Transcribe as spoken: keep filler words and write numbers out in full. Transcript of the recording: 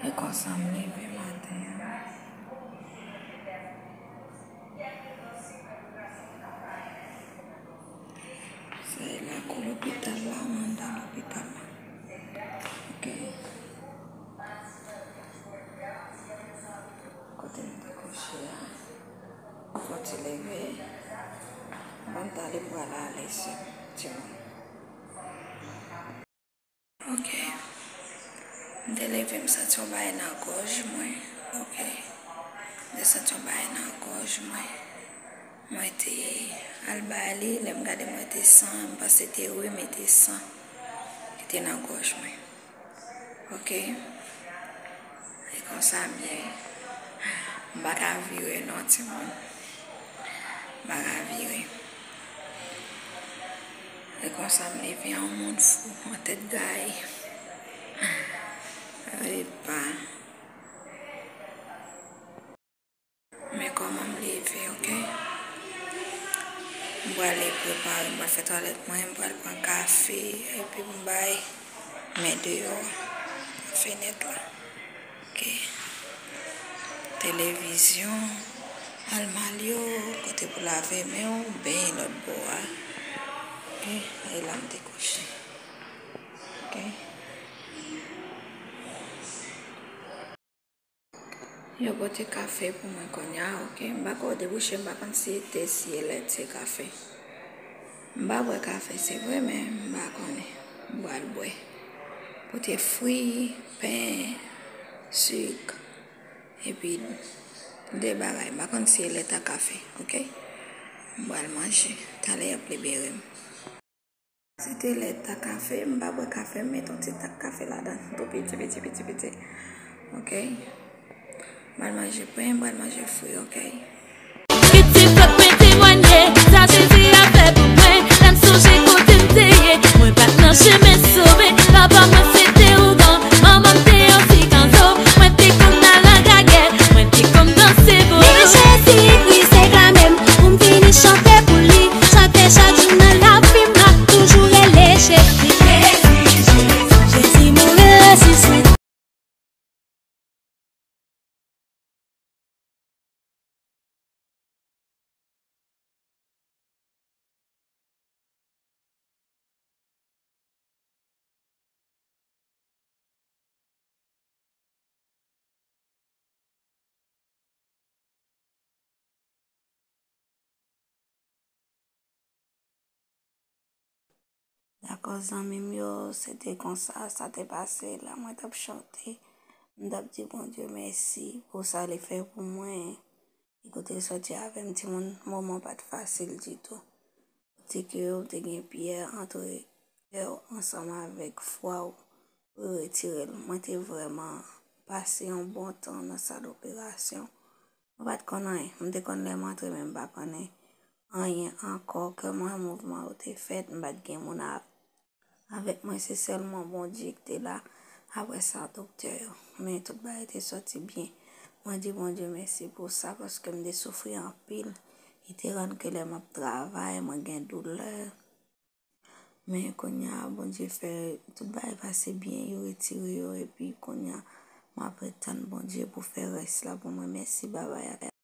E konsa m leve maten an. Se lakou lopital la, m anndan lopital la. Ok. Kote m te kouche a. Fò ti leve. Ban m t ale, m pral ale sèm, timoun. Ok. M te leve, m santi yon bagay nan gòj mwen. Ok. M te santi yon bagay nan gòj mwen. Mwen te al bay li, lè m gade mwen te san, m panse te rim, men te san ki te nan gòj mwen. Ok. E konsa m ye. M pa ka vire non, timoun. M pa ka vire. E konsa m leve an moun fou, an tèt gaye. Epa. Men kòman m leve, ok? M prale prepare, m pral fè twalèt mwen, m pral pran kafe, epi m bay men deyò fenèt la. Ok. Televizyon, almalyo, kote pou lave men w, benyen lòt bò a. Ok. E la m te kouche. Ok. Yo pote kafe pou mwen kounye a, ok. M pa ko debouche, m pa konn si te siye lèt, se kafe. M pa bwè kafe, se vre, men m pa konnen. M pral bwè. Pote fwi, pen, sik, epi de bagay. M pa konn si lèt a kafe, ok. M pral manje. Talè y ap libere m. Si te lèt a kafe, m pa bwè kafe, m met yon ti tak kafe ladan. Tou piti, piti, piti, piti. Ok? M al manje pen, m al manje fwi, ok? Piti pèp mwen temwanye, sa Jezi a fè pou mwen. Lè m sonje kote m te ye, mwen pa t nan chemen sove. Papa mwen se te ougan, manman m te yon ti kanzo. Mwen te konn al nan gagè, mwen te konn danse bozo. Men Jezi Kris se klamè m, pou m vini chante pou li. Chante chak jou nan lavi m, m ap toujou rele Jezi. Jezi mouri resisite. Dakò, zanmi m yo, se te konsa sa te pase. Lè mwen t ap chante, m t ap di Bondye mèsi pou sa li fè pou mwen. Li kote l sòti avè m, timoun, moman pa t fasil ditou. Kote ke ou te gen pyè antre kè w ansanm avèk fwa w pou yo retire l. Mwen te vrèman pase yon bon tan nan sal operasyon. Mwen pa t konn anyen. M te konn lè m antre, men m pa konnen anyen ankò. Kè mwen, mouvman yo te fèt, m pa t gen moun a avèk mwen, se sèlman Bondye ki te la. Apre sa, doktè yo. Men tout bagay te sòti byen. Mwen di Bondye mèsi pou sa, paske m te soufri anpil. Li te rann ke lè m ap travay, mwen gen doulè. Men kounye a, Bondye fè tout bagay pase byen, yo retire yo, epi kounye a, m ap ret tann Bondye pou fè rès la pou mwen. Mèsi, babay.